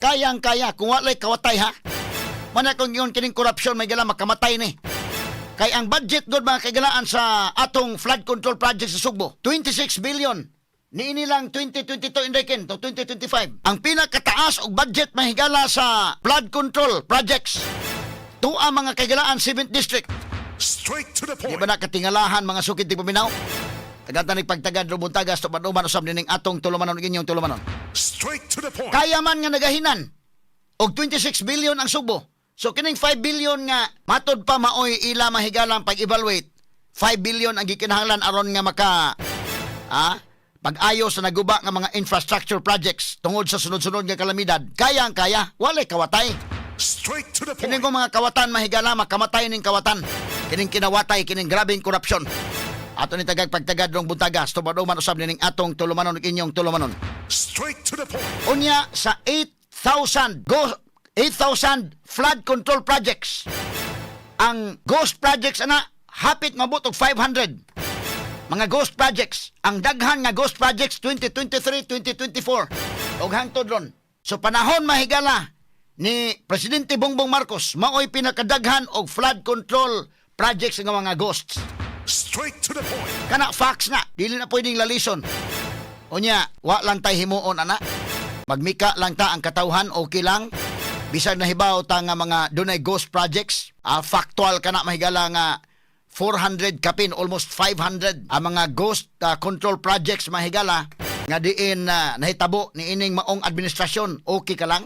Kayang kaya kung walay kawatay, ha. Mana kung yun kining korupsyon, mahigala, makamatay ni. Kay ang budget gud, mga kaigalaan, sa atong flood control project sa Sugbo, 26 billion. Niini lang 2022, Inday Ken, to 2025. Ang pinakataas og budget, mahigala, sa flood control projects. Tuwa, mga kaigalaan, 7th District. Straight to the Di point. ba nakatingalahan, mga sukid tigpaminaw? Tagatan ni pagtagad rubuntagas to panuman usab nining atong tulumanon ug inyong tulumanon. Straight to the point. Kaya man nga nagahinan og 26 billion ang Sugbo. So kining 5 billion nga matod pa maoy ila mahigalang pag-evaluate. 5 billion ang gikinahanglan aron nga maka pag-ayo sa naguba nga mga infrastructure projects tungod sa sunod-sunod nga kalamidad. Kaya ang kaya, walay kawatay. Straight to the Kining point. ko mga kawatan, mahigala, makamatay ning kawatan. Kining kinawatay, kining grabeng korupsyon. Ato ni tagag pagtagad rong buntaga, tubad-uman usab nining atong tulumanon ug inyong tulumanon. Straight to the point. Unya sa 8,000 go 8,000 flood control projects. Ang ghost projects ana hapit mabot og 500. Mga ghost projects, ang daghan nga ghost projects 2023, 2024 ug hangtod ron. So panahon, mahigala, ni Presidente Bongbong Marcos maoy pinakadaghan og flood control projects nga mga ghosts. Straight to the point. Kana facts na, dili na pwedeng lalison. Unya, wa lang tay himuon ana. Magmika lang ta ang katawhan, okay lang. Bisan nahibaw ta nga mga dunay ghost projects, factual kana, mahigala, nga 400 kapin, almost 500 ang mga ghost control projects, mahigala, nga diin nahitabo ni ining maong administrasyon, okay ka lang.